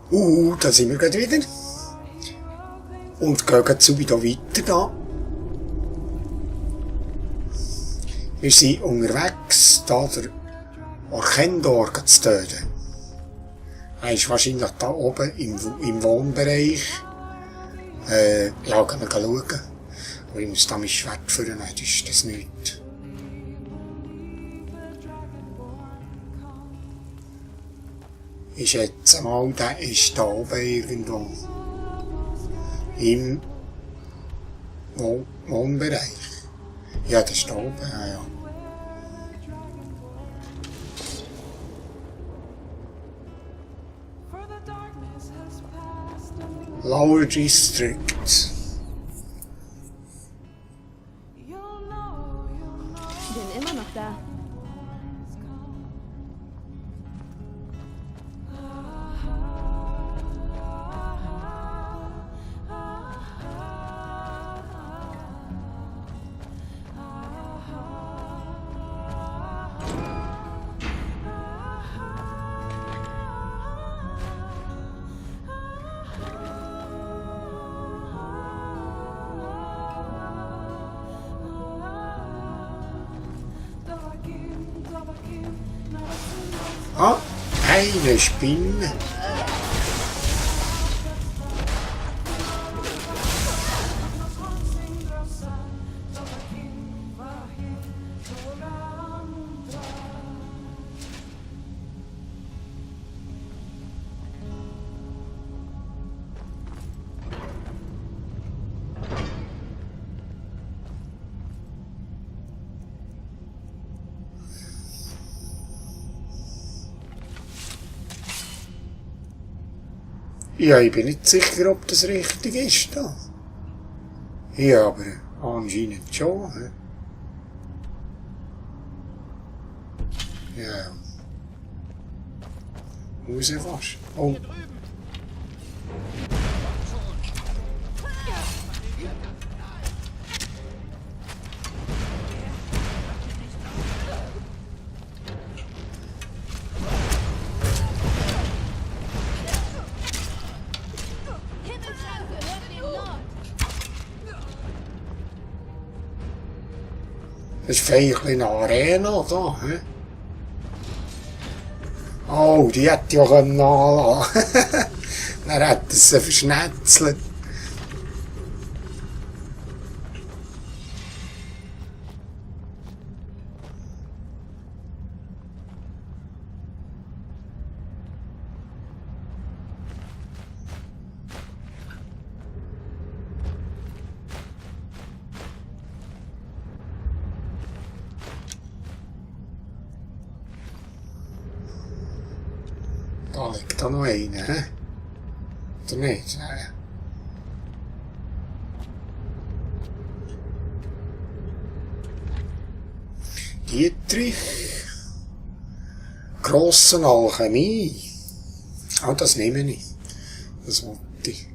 Da sind wir gerade wieder. Und gehen gerade so wieder weiter da. Wir sind unterwegs, da der Orchendor zu töten. Er ist wahrscheinlich da oben im Wohnbereich. Ja, können wir schauen. Aber ich muss da mein Schwert führen, das ist das nicht. Ich schätze mal, der ist da oben irgendwo. Im Wohnbereich. Ja, das ist da oben, ja. Lower District. Bin immer noch da. Ah, eine Spinne. Ja, ich bin nicht sicher, ob das richtig ist da. Ja, aber anscheinend schon. Ja. Muss ja fast. Oh. Das ist vielleicht eine Arena da, hä? Oh, die hätte ja anlassen können. Dann hat es sie verschnetzelt. Da liegt da noch einer, hä? Oder nicht? Dietrich. Grossen Alchemie. Ah, das nehme ich. Das wollte ich.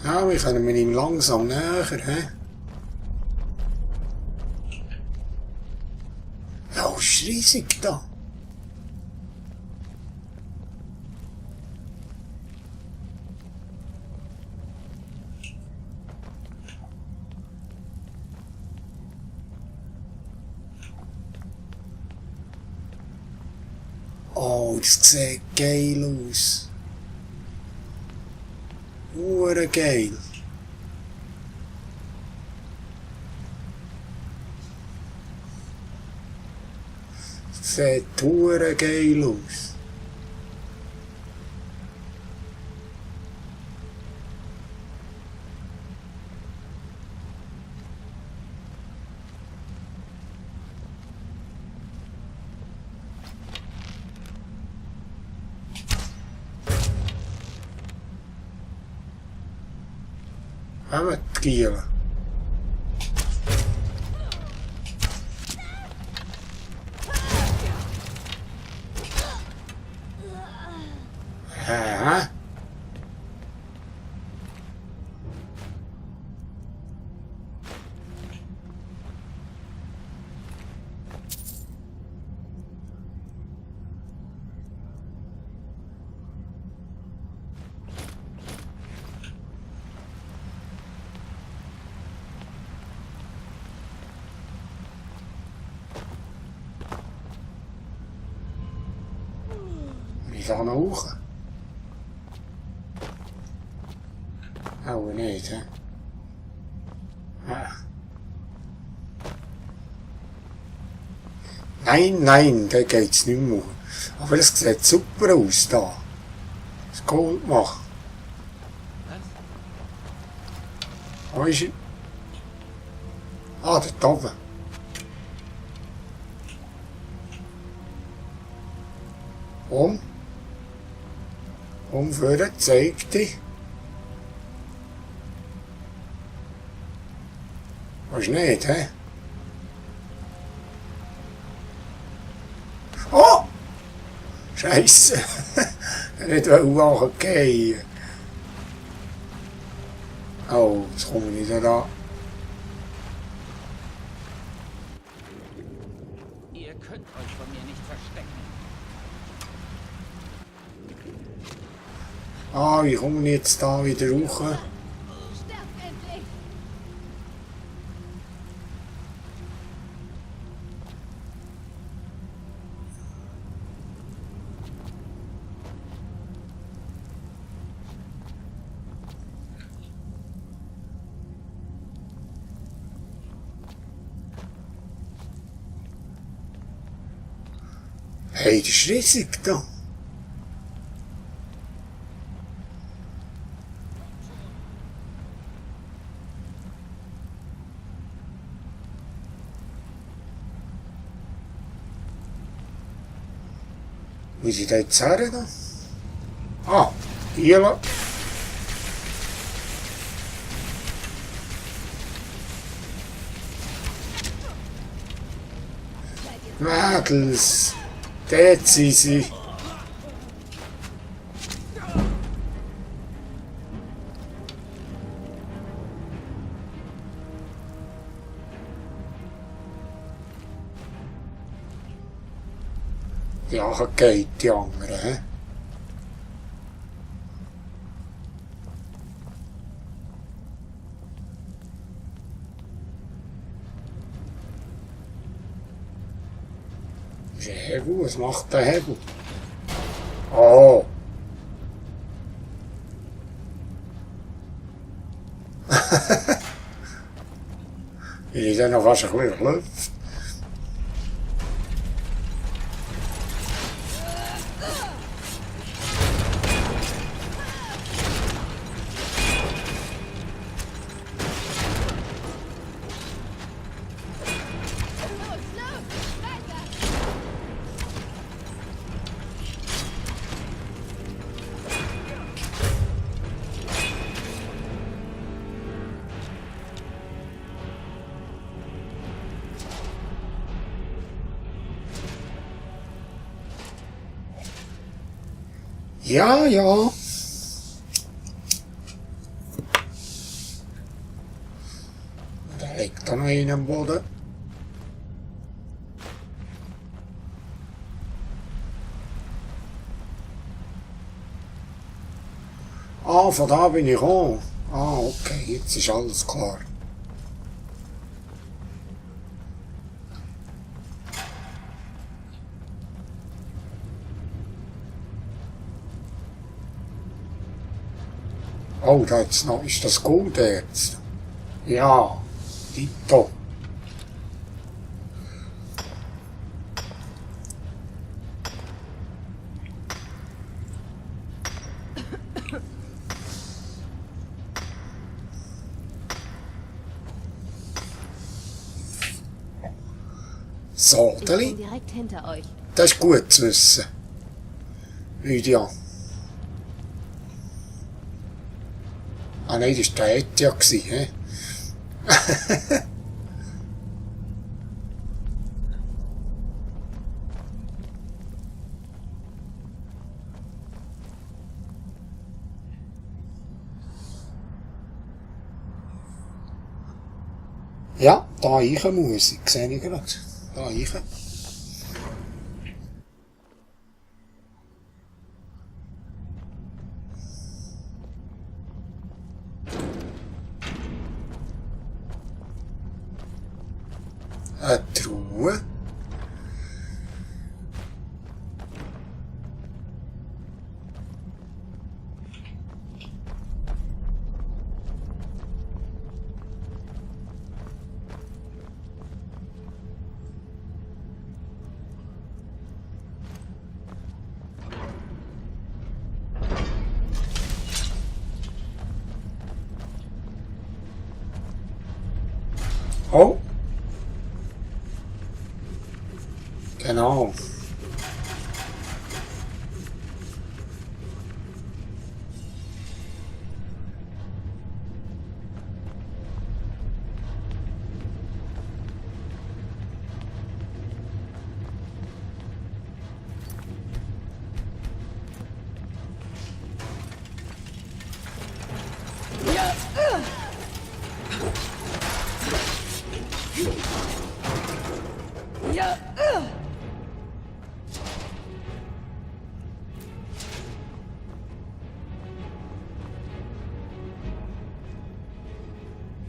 Ja, wir kommen ihm langsam näher, hä? Ja, es ist riesig da. Oh, das sieht geil aus. Geil. Sieht geil aus. Haben wir die Gielen. da noch hoch? Auch nicht, hä? Ah. Nein, nein, da geht's nicht mehr. Aber es sieht super aus da. Das ist cool gemacht. Wo ist er? Ah, dort oben. Umführen, zeig dich. Willst nicht, hä? Oh! Scheisse! Nicht angehen. Oh, jetzt komme ich nicht da. Ihr könnt euch von mir nicht verstecken. Ah, wie komme ich jetzt da wieder hoch? Sterb endlich! Hey, das ist riesig da. Wie sie da jetzt her da? Ah, hier lang. Mädels, dort sind sie. Ja, geht die anderen, hä? Das ist ein Hebel, was macht der Hebel? Oh! Wie die dann noch fast ein bisschen klopft. Los, weiter! Ja, ja. Da liegt da noch einer am Boden. Ah, von da bin ich gekommen. Ah, okay, jetzt ist alles klar. Oh, da jetzt noch, ist das gut jetzt? Ja, Tito. So, Ich bin Deli, direkt hinter euch. das ist gut zu wissen. Lydia. Ah nein, das war der Etja, hä? Ja, da rein muss ich, sehe ich gerade. Da rein. Eine Truhe. Oh. Genau.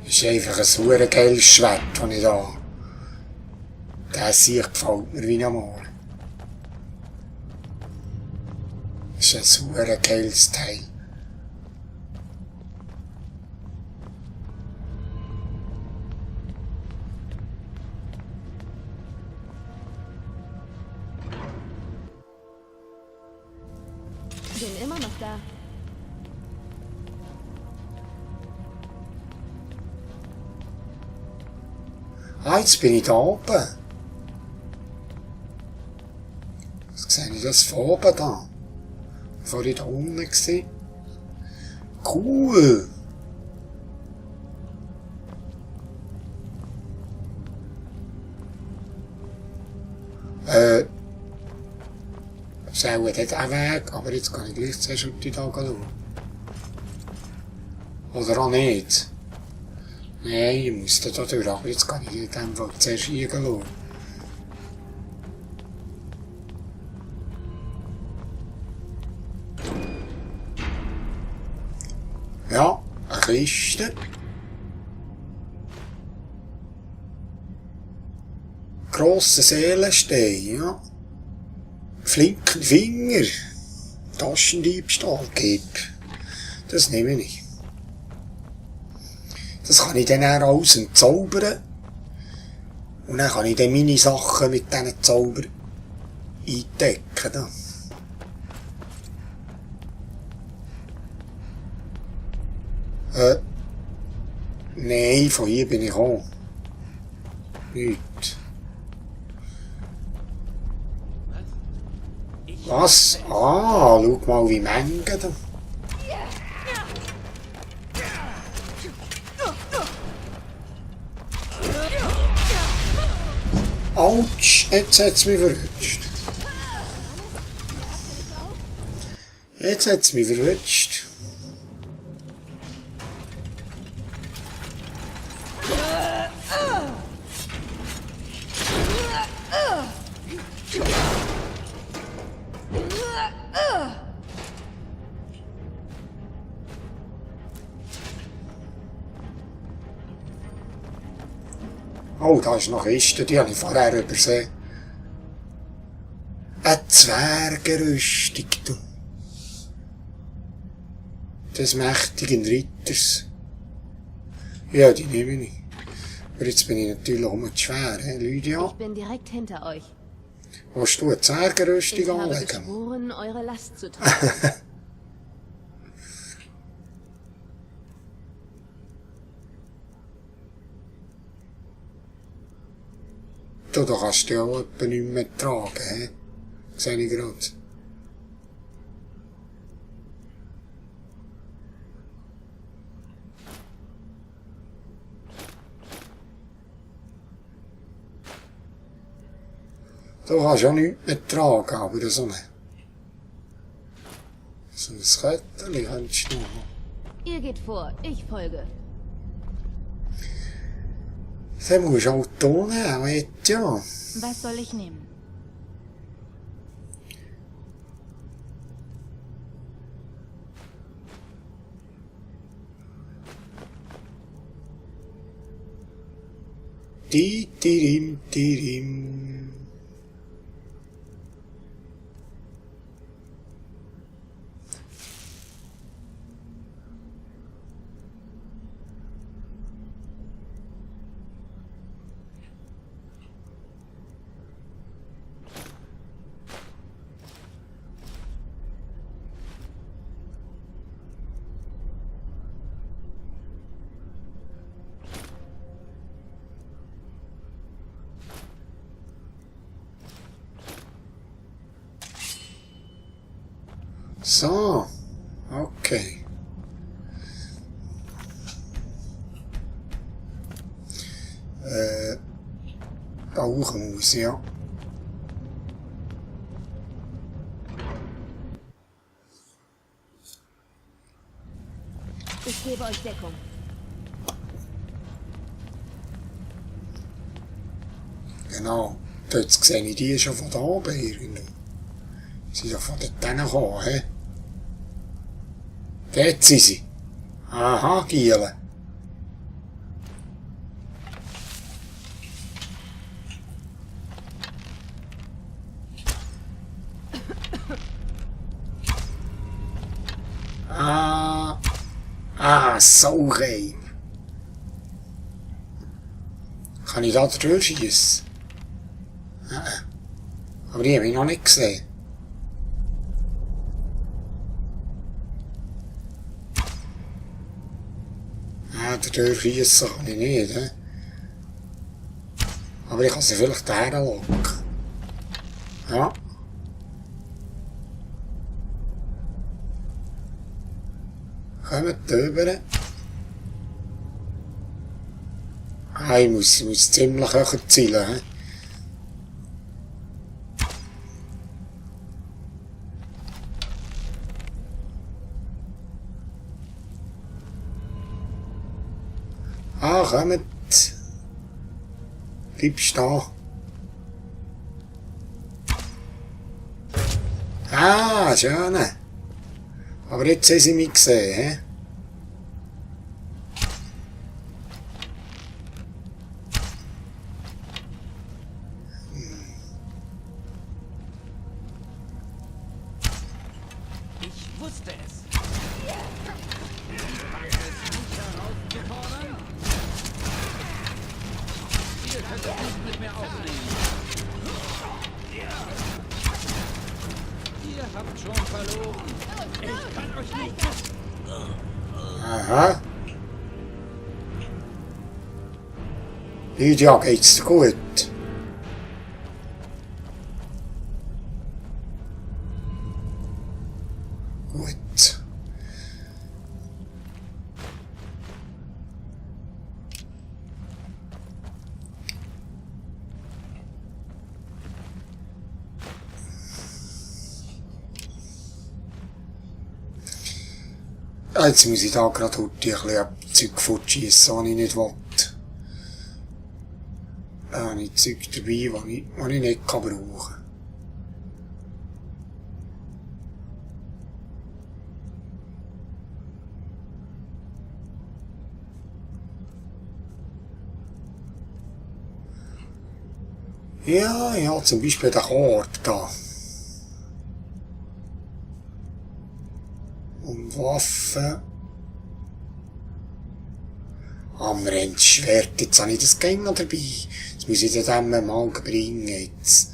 Das ist einfach ein super geiles Schwert, das ich da... Das Sieg gefällt mir wie einmal. Das ist ein super geiles Teil. Bin immer noch da. Ah, jetzt bin ich da oben. Jetzt sehe ich das von oben da. Vorher da unten gesehen. Cool. Das ist auch dort ein Weg, aber jetzt kann ich gleich zuerst auf die da schauen. Oder auch nicht. Nein, ich musste da durch, aber jetzt kann ich in dem Fall zuerst hier schauen. Ja, eine Kiste. Grosser Seelenstein, ja. Flinken Finger. Taschendiebstahl, Gib. Das nehme ich. Das kann ich dann auch alles entzaubern. Und dann kann ich dann meine Sachen mit diesen Zauber eindecken. Da. Nein, von hier bin ich auch. Nicht. Was? Ah, schau mal, wie Mengen da. Autsch, jetzt hat's mich verrutscht. Jetzt hat's mich verrutscht. Oh, da ist noch Kiste, die habe ich vorher übersehen. Eine Zwergenrüstung, du. Des mächtigen Ritters. Ja, die nehme ich. Aber jetzt bin ich natürlich auch mal zu schwer, Lydia? Ich bin direkt hinter euch. Willst du eine Zwergenrüstung Ich habe anlegen? geschworen, eure Last zu tragen. Du, da kannst du ja auch etwa nicht mehr tragen, hä? Sehe ich gerade. Du kannst ja nichts mehr tragen, aber so ein Kettchen kannst du noch. Ihr geht vor, ich folge. Dann musst du auch Ton nehmen, ja. Was soll ich nehmen? Tirim, tirim. So. Okay. Rauchen muss, ja. Ich gebe euch Deckung. Genau. Dort sehe ich die schon von da oben irgendwo. Sie sind ja von dort gekommen, hä? Dort sind sie. Aha, Giele. Saureib. Kann ich da durchschießen? Aber die habe ich noch nicht gesehen. Durchschießen kann ich nicht, he? Aber ich kann sie vielleicht daher locken. Ja. Kommt rüber. Ich muss ziemlich hoch zielen. He? Kommt. Bleibst da. Schön. Aber jetzt haben sie mich gesehen, he? Ich wusste es. Hat es mich herausgefordert? Ihr könnt es nicht mit mir aufnehmen. Ihr habt schon verloren. Ich kann euch nicht... Aha. Lydia, geht's dir gut? Gut. Jetzt muss ich da gerade ein bisschen Zeug fortschiessen, was ich nicht will. Da habe ich Zeug dabei, was ich nicht brauchen kann. Ja, zum Beispiel den Kord da. Und Waffen. Amrens Schwert, jetzt habe ich das Game noch dabei. Jetzt muss ich das einmal mal bringen jetzt.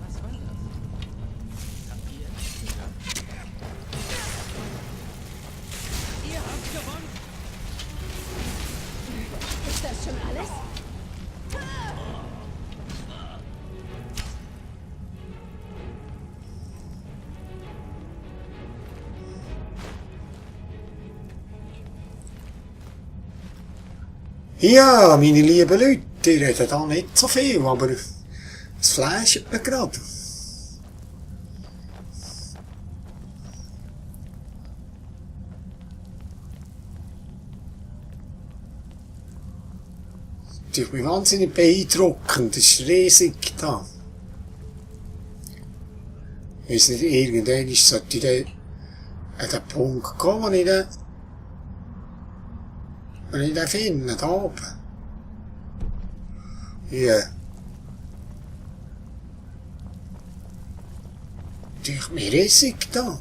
Was war das? Habt ihr es geschafft? Ihr habt gewonnen! Ist das schon alles? Ja, meine lieben Leute, die reden da nicht so viel, aber es flasht mir gerade. Ich bin wahnsinnig beeindruckend, das ist riesig da. Ich weiss nicht, irgendwann sollte ich an den Punkt kommen, wo ich den finde, da oben. Hier. Das ist mir riesig da.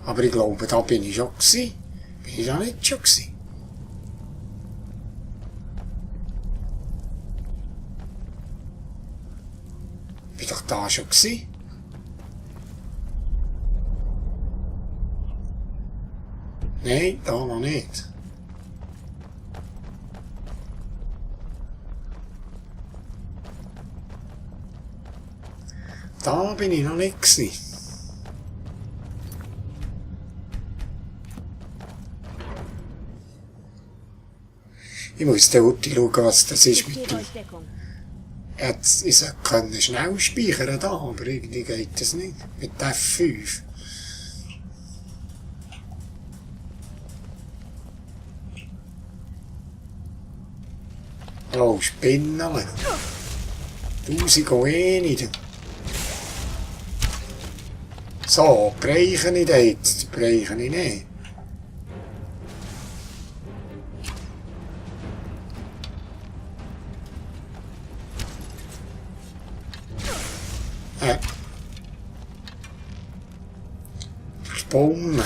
Aber ich glaube, da bin ich schon gewesen. Bin ich da nicht schon gewesen? Bin doch da schon gewesen. Nein, da noch nicht. Da bin ich noch nicht gewesen. Ich muss da unten schauen, was das ist Ich mit gebe dem... euch Deckung. Jetzt ist er können schnell speichern da, aber irgendwie geht das nicht. Mit F5. Oh, Spinnele. 1001. So, brechen ich da jetzt? Brechen ich nicht. Versponnen.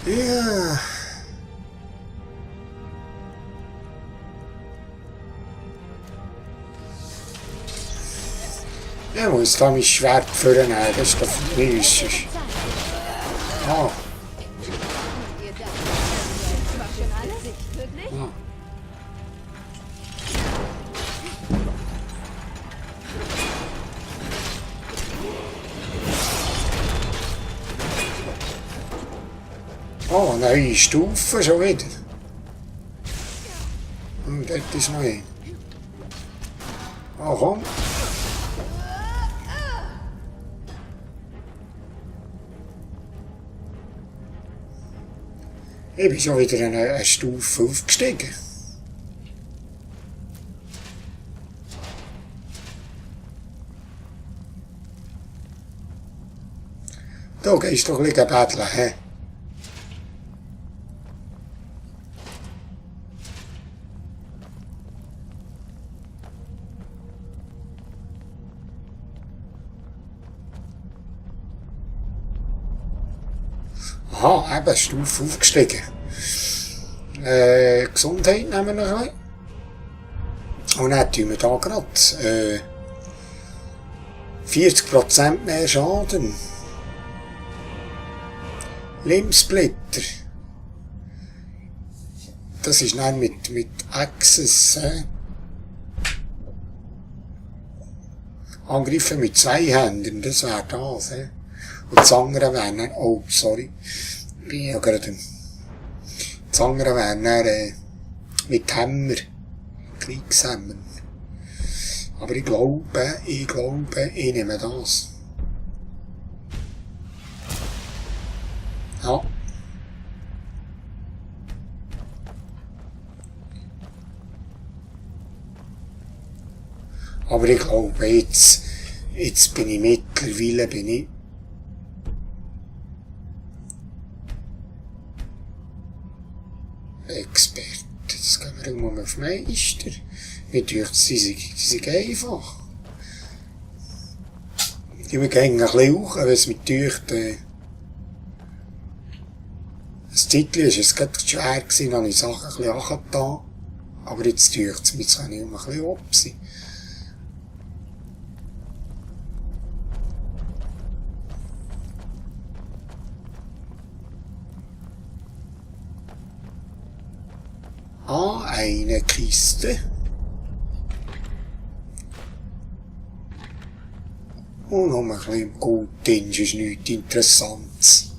Ja. Ich muss da mein Schwert vornehmen, das ist doch müßig. Ah, Ihr dacht, das war schon alles? Wirklich? ah. Oh, neue Stufe schon wieder. Und dort ist noch ein. Oh, komm. Ich bin schon wieder eine Stufe aufgestiegen. Da gehst du doch ein bisschen betteln, hä? Aha, eben, Stufe aufgestiegen. Gesundheit nehmen wir noch ein. Und dann tun wir da gerade 40% mehr Schaden. Limbsplitter. Das ist dann mit Access. Angriffen mit 2 Händen, das wäre das. Und das andere wäre dann, oh, sorry, bin ja gerade, das andere wäre dann mit Hämmer, Kriegshämmer. Aber ich glaube, ich nehme das. Ja. Aber ich glaube, jetzt bin ich mittlerweile, Experte. Jetzt gehen wir mal auf Meister. Mir denkt, sie sind einfach. Wir gehen ein bisschen hoch, weil es mir denkt, das Titel war es gerade schwer gewesen, dann habe ich Sachen ein bisschen angetan. Aber jetzt denkt es mir, jetzt kann ich um ein bisschen ob sein. Ah, eine Kiste. Und noch ein bisschen Gold drin, ist nichts Interessantes.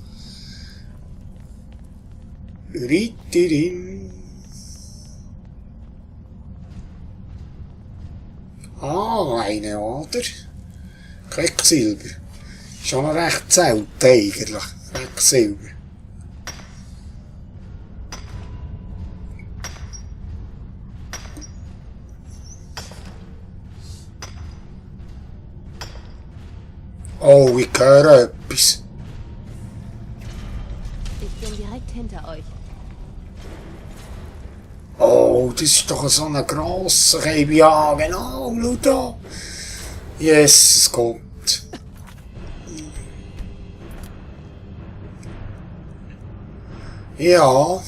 Ritterin. Ah, eine Ader. Quecksilber. Schon noch recht selten eigentlich. Quecksilber. Oh, ich höre etwas. Ich bin direkt hinter euch. Oh. Oh, das ist doch so ein grosser Käfer. Ja, genau, schau da. Jesus Gott. Ja.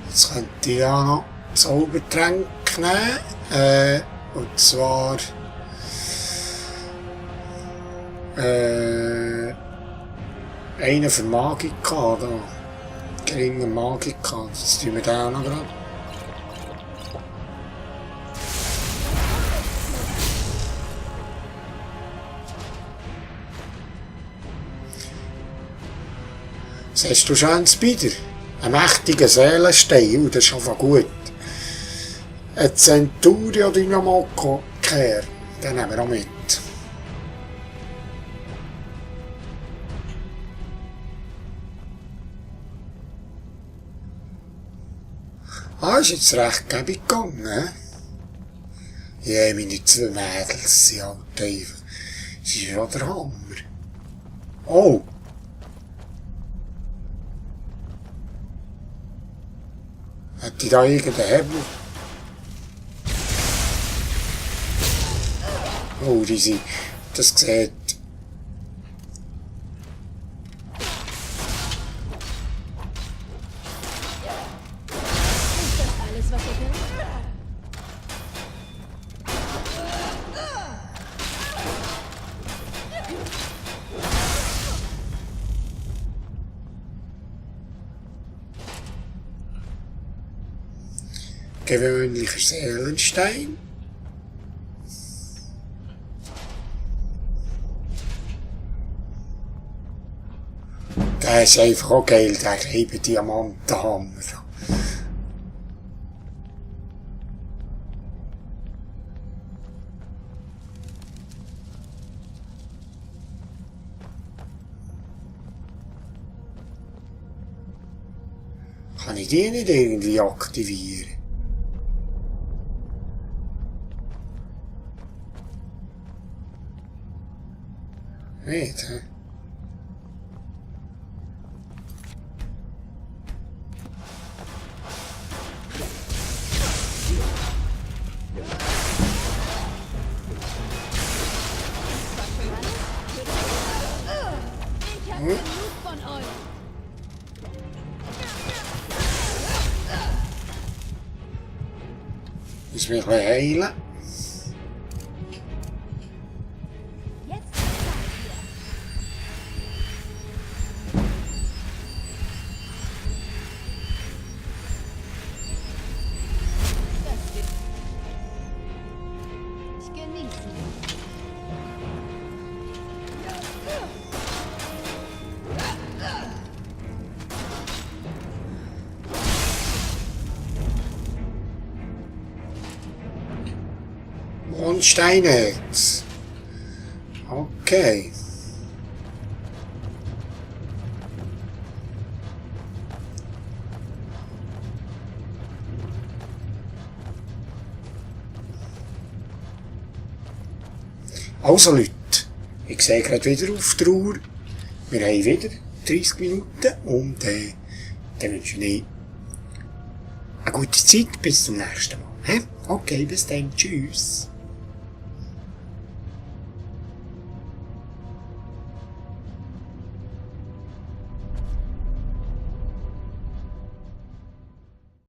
Jetzt könnte ich ja noch Zaubertränke nehmen. Und zwar einen für Magika da. Geringer Magika. Jetzt tun wir den auch noch gerade. Was hast du schönes Bieder? Ein mächtiger Seelenstein, das ist einfach gut. Ein Centurio Dynamoko-Kern, den nehmen wir auch mit. Ah, ist jetzt recht gäbig gegangen. Ja, meine zwei Mädels sind halt einfach. Das ist ja der Hammer. Oh! Hat die da irgendeinen Hebel? Oh, die sind. Das sieht. Ist das alles, was ihr könnt? Gewöhnlicher Seelenstein. Der ist einfach auch geil, der gelbe Diamantenhammer. Kann ich die nicht irgendwie aktivieren? Nicht, hä? Ich hab genug von euch. Muss mich ein bisschen heilen. Jetzt seid ihr. Das wird. Ich genieße. Und Steinherz. Okay. Also Leute, ich sehe gerade wieder auf die Uhr. Wir haben wieder 30 Minuten und dann wünsche ich eine gute Zeit. Bis zum nächsten Mal. Okay, bis dann. Tschüss.